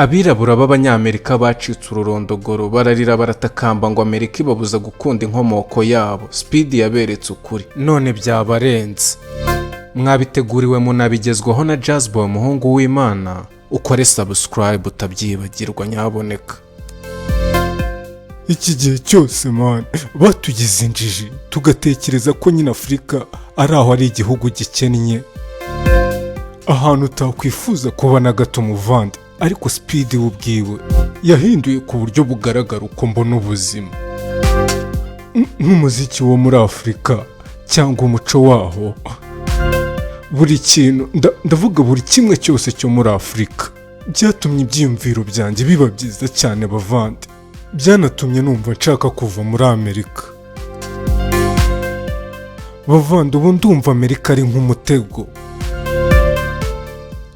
Abirabura b'Abanyamerika bacitse ururondogoro, bararira, baratakamba ngo Amerika ibabuza gukunda inkomoko yabo. Speed yaberetse ukuri, none byabarenze. Mwabiteguriwe munabigezwaho na Jazzboy, umuhungu w'Imana. Ukore subscribe utabyibagirwa nyaboneka. Iki gihe cyose, man, batugize injiji, tugatekereza ko nyine Afurika ari aho ari igihugu gikennye, ahantu utakwifuza kuba na gato, muvandi. Ariko Speed we ubwiwe yahinduye ku buryo bugaragara uko mbona ubuzima, nk'umuziki wo muri Afurika cyangwa umuco waho, buri kintu, ndavuga buri kimwe cyose cyo muri Afurika. Byatumye ibyiyumviro byanjye biba byiza cyane, bavandi. Byanatumye numva nshaka kuva muri Amerika, bavandi. Ubu ndumva Amerika ari nk'umutego.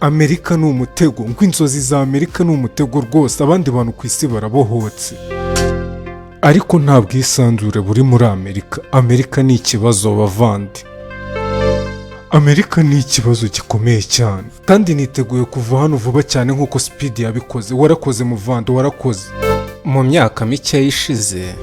Amerika ni umutego, ngo inzozi za Amerika ni umutego rwose. Abandi bantu ku isi barabohotse, ariko nta bwisanzure buri muri Amerika. Amerika ni ikibazo, bavandi. Amerika ni ikibazo gikomeye cyane, kandi niteguye kuva hano vuba cyane nk'uko Speed yabikoze. Warakoze, muvandi, warakoze. Mu myaka mike ishize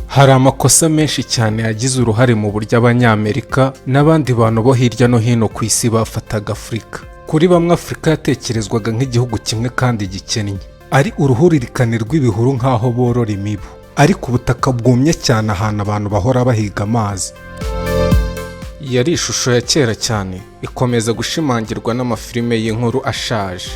hari amakosa menshi cyane yagize uruhare mu buryo Abanyamerika n'abandi bantu bo hirya no hino ku isi bafataga Afurika. Kuri bamwe, Afurika yatekerezwaga nk'igihugu kimwe kandi gikennye, ari uruhuririkane rw'ibihuru, nk'aho borora imibu, ariko ubutaka bwumye cyane, ahantu abantu bahora bahiga amazi. Yari ishusho ya kera cyane, ikomeza gushimangirwa n'amafilime y'inkuru ashaje.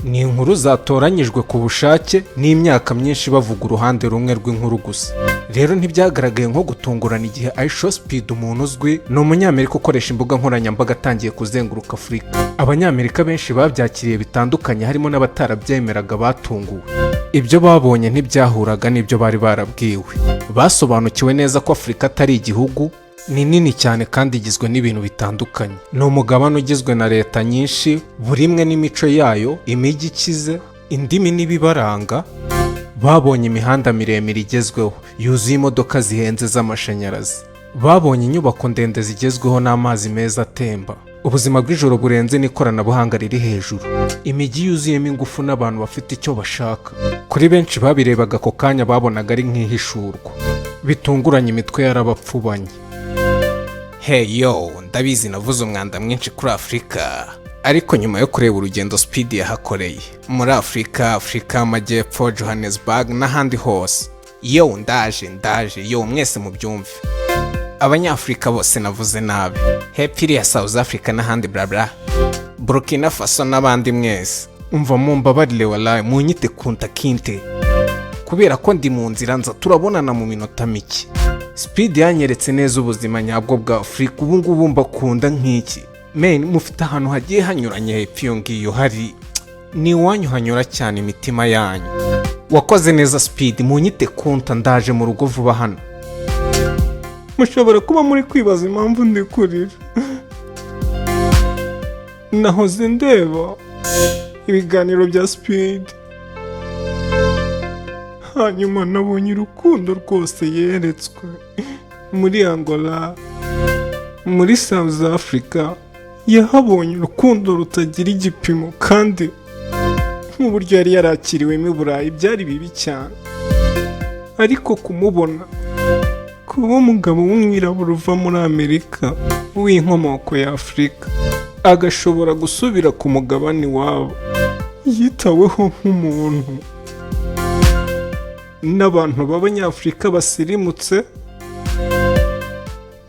Ni inkuru zatoranyijwe ku bushake n'imyaka myinshi, bavuga uruhande rumwe rw'inkuru gusa. Rero ntibyagaragaye nko gutungurana igihe IShowSpeed, umuntu uzwi, ni Umunyamerika ukoresha imbuga nkoranyambaga, atangiye kuzenguruka Afurika. Abanyamerika benshi babyakiriye bitandukanye, harimo n'abatarabyemeraga batunguwe. Ibyo babonye ntibyahuraga n'ibyo bari barabwiwe. Basobanukiwe neza ko Afurika atari igihugu, ni nini cyane kandi igizwe n'ibintu bitandukanye. Ni umugabane ugizwe na leta nyinshi, buri imwe n'imico yayo, imijyi ikize, indimi n'ibibaranga. Babonye imihanda miremire igezweho yuzuye imodoka zihenze z'amashanyarazi. Babonye inyubako ndende zigezweho n'amazi meza atemba, ubuzima bw'ijoro burenze n'ikoranabuhanga riri hejuru, imijyi yuzuyemo ingufu n'abantu bafite icyo bashaka. Kuri benshi babirebaga ako kanya, babonaga ari nk'ihishurwa bitunguranye, imitwe yarabapfubanye. Hey yo, ndabizi navuze umwanda mwinshi kuri Afurika, ariko nyuma yo kureba urugendo Speed yahakoreye muri Afurika, Afurika y'Amajyepfo, Johannesburg n'ahandi hose, yo ndaje, ndaje. Yo mwese mubyumve, Abanyafurika bose navuze nabi hepfo iriya South Africa n'ahandi, bla bla, Burkina Faso n'abandi mwese, umva, mumbabarire walayi, munyite Kunta Kinte, kubera ko ndi mu nzira nza. Turabonana mu minota mike. Speed yanyeretse neza ubuzima nyabwo bwa Afurika. Ubu ngubu mbakunda nk'iki, men. Mufite ahantu hagiye hanyuranye hepfo iyo ngiyo, hari ni iwanyu hanyura cyane imitima yanyu. Wakoze neza, Speed. Munyite Kunta, ndaje mu rugo vuba hano. Mushobora kuba muri kwibaza impamvu ndi kurira. Nahoze ndeba ibiganiro bya Speed, hanyuma nabonye urukundo rwose yeretswe muri Angola, muri South Africa. Yahabonye urukundo rutagira igipimo, kandi nk'uburyo yari yarakiriwemo i Burayi byari bibi cyane. Ariko kumubona, kuba umugabo w'umwirabura uva muri Amerika w'inkomoko ya Afurika, agashobora gusubira ku mugabane iwabo, yitaweho nk'umuntu n'abantu b'Abanyafurika basirimutse,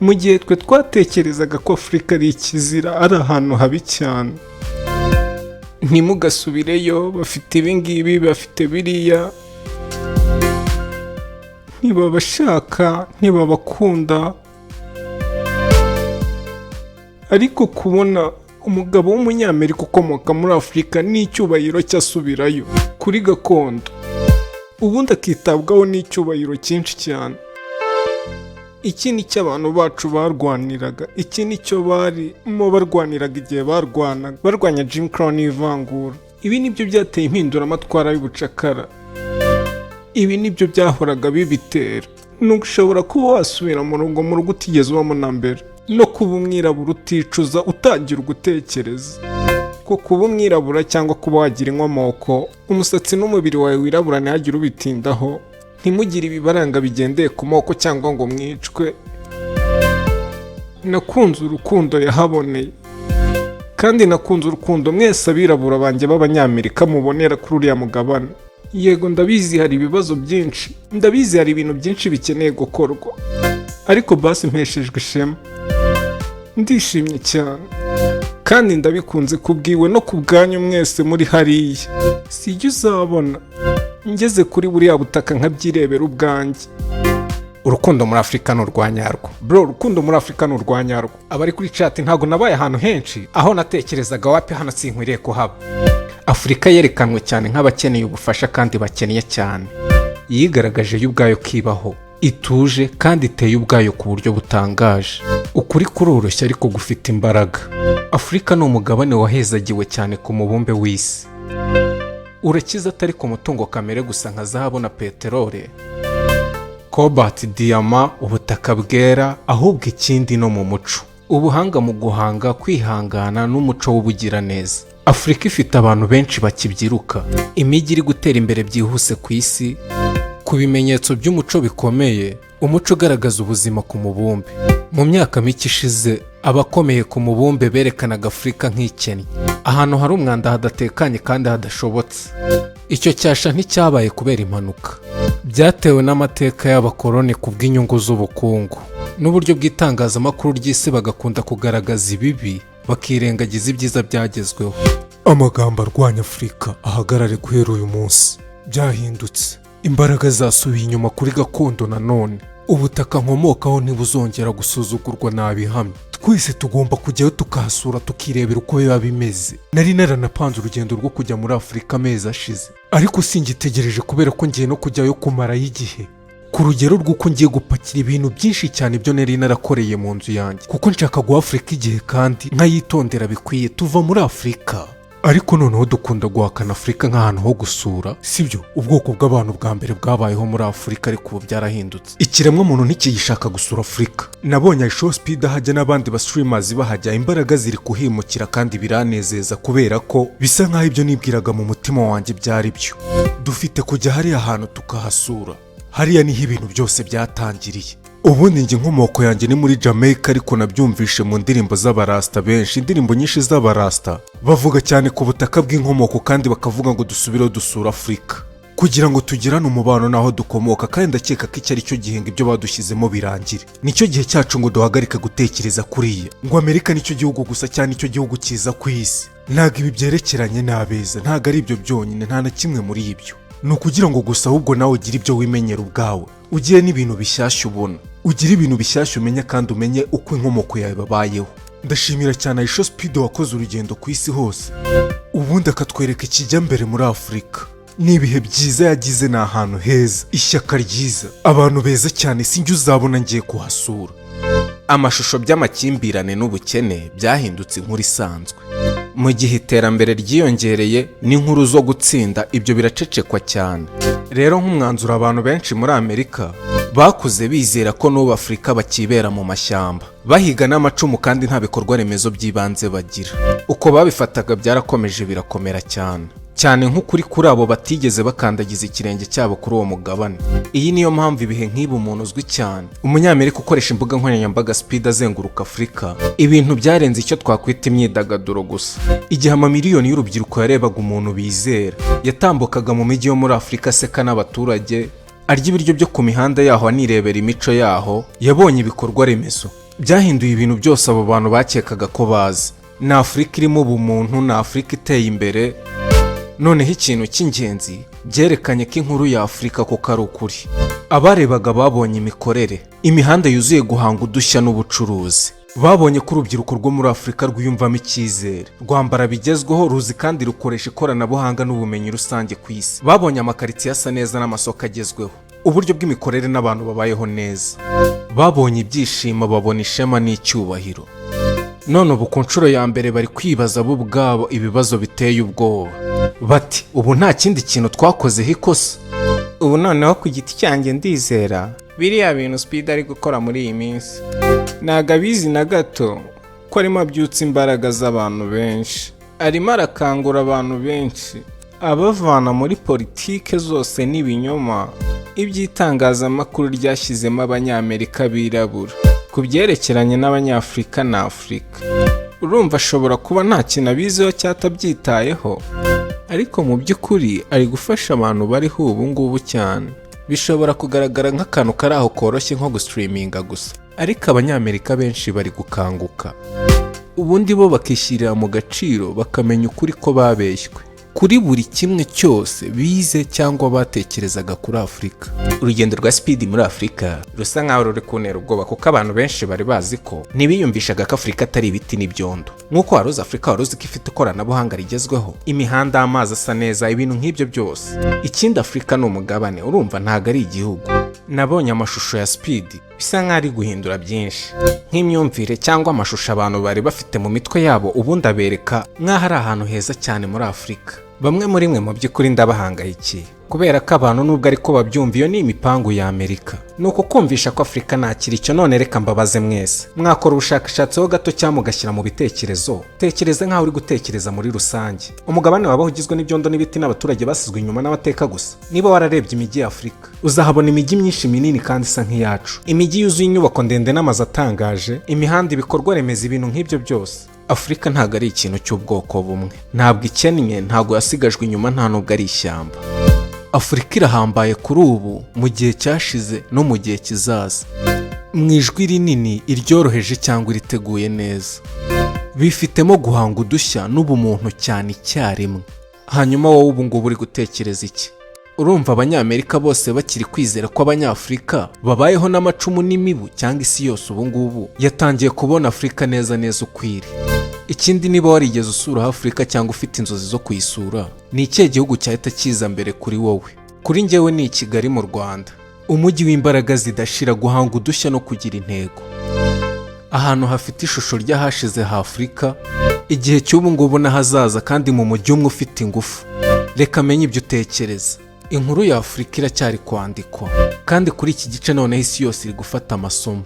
mu gihe twe twatekerezaga ko Afurika ari ikizira, ari ahantu habi cyane, ntimugasubireyo, bafite ibingibi, bafite biriya, ntibabashaka, ntibabakunda. Ariko kubona umugabo w'Umunyamerika ukomoka muri Afurika n'icyubahiro cye asubirayo kuri gakondo, ubundi akitabwaho n'icyubahiro cyinshi cyane, iki ni cyo abantu bacu barwaniraga. Iki ni cyo barimo barwaniraga igihe barwanaga, barwanya Jim Crow n'ivangura. Ibi nibyo byateye impinduramatwara y'ubucakara, ibi nibyo byahoraga bibitera. Ni ushobora kuba wasubira mu rugo, mu rugo utigeze ubamo na mbere, no kuba umwirabura uticuza, utangira gutekereza. Uko kuba umwirabura cyangwa kuba wagira inkomoko, umusatsi n'umubiri wawe wirabura, ntihagire ubitindaho, ntimugire ibibaranga bigendeye ku moko cyangwa ngo mwicwe. Nakunze urukundo yahaboneye, kandi nakunze urukundo mwese abirabura banjye b'Abanyamerika mubonera kuri uriya mugabane. Yego, ndabizi hari ibibazo byinshi, ndabizi hari ibintu byinshi bikeneye gukorwa, ariko basi mpeshejwe ishema, ndishimye cyane kandi ndabikunze kubwiwe no ku bwanyu mwese muri hariya. Sijya uzabona ngeze kuri buriya butaka nkabyirebera ubwanjye. Urukundo muri Afurika ni urwa nyarwo, bro. Urukundo muri Afurika ni urwa nyarwo. Abari kuri chat, ntabwo nabaye ahantu henshi aho natekerezaga, wapi, hano sinkwiriye kuhaba. Afurika yerekanwe cyane nk'abakeneye ubufasha kandi bakennye cyane. Yigaragaje yo ubwayo kibaho, ituje kandi iteye ubwayo ku buryo butangaje. Ukuri kuroroshye ariko gufite imbaraga. Afurika ni umugabane wahezagiwe cyane ku mubumbe w'isi. Urakize atari ku mutungo kamere gusa nka zahabu na peteroli, cobalt, diyama, ubutaka bwera, ahubwo ikindi no mu muco, ubuhanga mu guhanga, kwihangana n'umuco w'ubugiraneza. Afurika ifite abantu benshi bakibyiruka, imijyi iri gutera imbere byihuse ku isi, ku bimenyetso by'umuco bikomeye, umuco ugaragaza ubuzima ku mubumbe. Mu myaka mike ishize, abakomeye ku mubumbe berekanaga Afurika nk'ikennye, ahantu hari umwanda, hadatekanye kandi hadashobotse. Icyo cyasha nticyabaye kubera impanuka, byatewe n'amateka y'abakoloni ku bw'inyungu z'ubukungu n'uburyo bw'itangazamakuru ry'isi, bagakunda kugaragaza ibibi bakirengagiza ibyiza byagezweho. Amagambo arwanya Afurika ahagarare guhera uyu munsi. Byahindutse, imbaraga zasubiye inyuma kuri gakondo. Nanone ubutaka nkomokaho ntibuzongera gusuzugurwa, nabihamye. Twese tugomba kujyayo tukahasura, tukirebera uko biba bimeze. Nari naranapanze urugendo rwo kujya muri Afurika amezi ashize, ariko singitegereje kubera ko ngiye no kujyayo kumarayo igihe, ku rugero rw'uko ngiye gupakira ibintu byinshi cyane ibyo nari narakoreye mu nzu yanjye, kuko nshaka guha Afurika igihe kandi nkayitondera bikwiye. Tuva muri Afurika, ariko noneho dukunda guhakana Afurika nk'ahantu ho gusura, sibyo? Ubwoko bw'abantu bwa mbere bwabayeho muri Afurika, ariko ubu byarahindutse, ikiremwamuntu ntikigishaka gusura Afurika. Nabonye IShowSpeed ahajya n'abandi ba streamers bahajya, imbaraga ziri kuhimukira kandi biranezeza kubera ko bisa nk'aho ibyo nibwiraga mu mutima wanjye byari byo. Dufite kujya hariya hantu tukahasura, hariya niho ibintu byose byatangiriye. Ubundi njye inkomoko yanjye ni muri Jamaica, ariko nabyumvishe mu ndirimbo z'abarasta benshi. Indirimbo nyinshi z'abarasta bavuga cyane ku butaka bw'inkomoko, kandi bakavuga ngo dusubireho dusura Afurika kugira ngo tugirane umubano n'aho dukomoka. Kandi ndakeka ko iki ari cyo gihe ngo ibyo badushyizemo birangire. Nicyo gihe cyacu ngo duhagarike gutekereza kuriya, ngo Amerika nicyo gihugu gusa cyane, nicyo gihugu cyiza ku isi. Ntabwo ibi byerekeranye n'abeza, ntabwo ari ibyo byonyine, nta na kimwe muri ibyo. Ni ukugira ngo gusa ahubwo nawe ugire ibyo wimenyera ubwawe, ugire n'ibintu bishyashya ubona, ugire ibintu bishyashya umenya, kandi umenye uko inkomoko yawe babayeho. Ndashimira cyane IShowSpeed wakoze urugendo ku isi hose, ubundi akatwereka ikijya mbere muri Afurika. Ni ibihe byiza yagize, ni ahantu heza, ishyaka ryiza, abantu beza cyane. Sinjye uzabona ngiye kuhasura. Amashusho by'amakimbirane n'ubukene byahindutse inkuru isanzwe mu gihe iterambere ryiyongereye n'inkuru zo gutsinda ibyo biracecekwa cyane. Rero nk'umwanzuro, abantu benshi muri Amerika bakuze bizera ko n'ubu Afurika bakibera mu mashyamba, bahiga n'amacumu, kandi nta bikorwa remezo by'ibanze bagira. Uko babifataga byarakomeje birakomera cyane cyane nk'ukuri kuri abo batigeze bakandagiza ikirenge cyabo kuri uwo mugabane. Iyi niyo mpamvu ibihe nk'ibi umuntu uzwi cyane, Umunyamerika ukoresha imbuga nkoranyambaga Speed, azenguruka Afurika, ibintu byarenze icyo twakwita imyidagaduro gusa. Igihe amamiliyoni y'urubyiruko yarebaga umuntu bizera yatambukaga mu mijyi yo muri Afurika, aseka n'abaturage, arya ibiryo byo ku mihanda yaho, anirebera imico yaho, yabonye ibikorwa remezo byahinduye ibintu byose abo bantu bakekaga ko bazi. Ni Afurika irimo ubumuntu, ni Afurika iteye imbere. Noneho ikintu cy'ingenzi, byerekanye ko inkuru ya Afurika koko ari ukuri. Abarebaga babonye imikorere, imihanda yuzuye, guhanga udushya n'ubucuruzi. Babonye ko urubyiruko rwo muri Afurika rwiyumvamo icyizere, rwambara bigezweho, ruzi kandi rukoresha ikoranabuhanga n'ubumenyi rusange ku isi. Babonye amakaritsiye asa neza n'amasoko agezweho, uburyo bw'imikorere n'abantu babayeho neza. Babonye ibyishimo, babona ishema n'icyubahiro. None ubu ku nshuro ya mbere bari kwibaza bo ubwabo ibibazo biteye ubwoba, bati: "Ubu nta kindi kintu twakozeho ikosa?" Ubu noneho ku giti cyanjye ndizera biriya bintu Speed ari gukora muri iyi minsi, ntabwo abizi na gato ko arimo abyutsa imbaraga z'abantu benshi. Arimo arakangura abantu benshi, abavana muri politike zose n'ibinyoma iby'itangazamakuru ryashyizemo Abanyamerika birabura ku byerekeranye n'Abanyafurika na Afurika. Urumva ashobora kuba nta kintu abiziho cyangwa atabyitayeho, ariko mu by'ukuri ari gufasha abantu bariho ubu ngubu cyane. Bishobora kugaragara nk'akantu kari aho koroshye nko gustreaminga gusa, ariko Abanyamerika benshi bari gukanguka, ubundi bo bakishyirira mu gaciro, bakamenya ukuri ko babeshywe kuri buri kimwe cyose bize cyangwa batekerezaga kuri Afurika. Urugendo rwa Speed muri Afurika rusa nkaho ruri kuntera ubwoba, kuko abantu benshi bari bazi ko ntibiyumvishaga ko Afurika atari ibiti n'ibyondo nk'uko wari uzi. Afurika wari uzi ko ifite ikoranabuhanga rigezweho, imihanda, amazi asa neza, ibintu nk'ibyo byose. Ikindi, Afurika ni umugabane, urumva, ntabwo ari igihugu. Nabonye amashusho ya Speed, bisa nkaho ari guhindura byinshi nk'imyumvire cyangwa amashusho abantu bari bafite mu mitwe yabo, ubundi abereka nk'aho ari ahantu heza cyane muri Afurika. Bamwe muri mwe, mu by'ukuri ndabahangayikiye, kubera ko abantu nubwo ariko babyumva, iyo ni imipangu ya Amerika, ni ukukumvisha ko Afurika ntakiri icyo. None reka mbabaze mwese, mwakora ubushakashatsi ho gato cyangwa mugashyira mu bitekerezo? Tekereza nk'aho uri gutekereza muri rusange, umugabane wabaho ugizwe n'ibyondo n'ibiti n'abaturage basizwe inyuma n'amateka gusa. Niba wararebye imijyi ya Afurika, uzahabona imijyi myinshi minini kandi isa nk'iyacu, imijyi yuzuye inyubako ndende n'amazu atangaje, imihanda, ibikorwa remezo, ibintu nk'ibyo byose. Afurika ntabwo ari ikintu cy'ubwoko bumwe, ntabwo ikennye, ntabwo yasigajwe inyuma, nta nubwo ari ishyamba. Afurika irahambaye kuri ubu, mu gihe cyashize no mu gihe kizaza. Mu ijwi rinini, iryoroheje cyangwa iriteguye neza, bifitemo guhanga udushya n'ubumuntu cyane icyarimwe. Hanyuma wowe ubu ngubu uri gutekereza iki? Urumva Abanyamerika bose bakiri kwizera ko Abanyafurika babayeho n'amacumu n'imibu, cyangwa isi yose ubu ngubu yatangiye kubona Afurika neza neza uko iri? Ikindi, niba warigeze usura Afurika cyangwa ufite inzozi zo kuyisura, ni ikihe gihugu cyahita kiza mbere kuri wowe? Kuri njyewe ni i Kigali mu Rwanda, umujyi w'imbaraga zidashira, guhanga udushya no kugira intego, ahantu hafite ishusho ry'ahashize ha Afurika, igihe cy'ubu ngubu n'ahazaza, kandi mu mujyi umwe ufite ingufu. Reka menye ibyo utekereza. Inkuru ya Afurika iracyari kwandikwa, kandi kuri iki gice noneho isi yose iri gufata amasomo.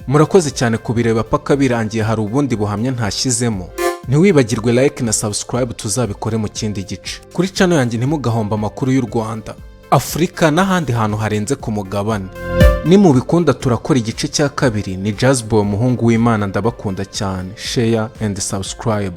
Murakoze cyane kubireba paka birangiye. Hari ubundi buhamya ntashyizemo. Ntiwibagirwe like na subscribe, tuzabikore mu kindi gice kuri channel yanjye. Ntimugahombe amakuru y'u Rwanda, Afurika n'ahandi hantu harenze ku mugabane. Nimubikunda turakora igice cya kabiri. Ni Jazzboy, umuhungu w'Imana. Ndabakunda cyane. Share and subscribe.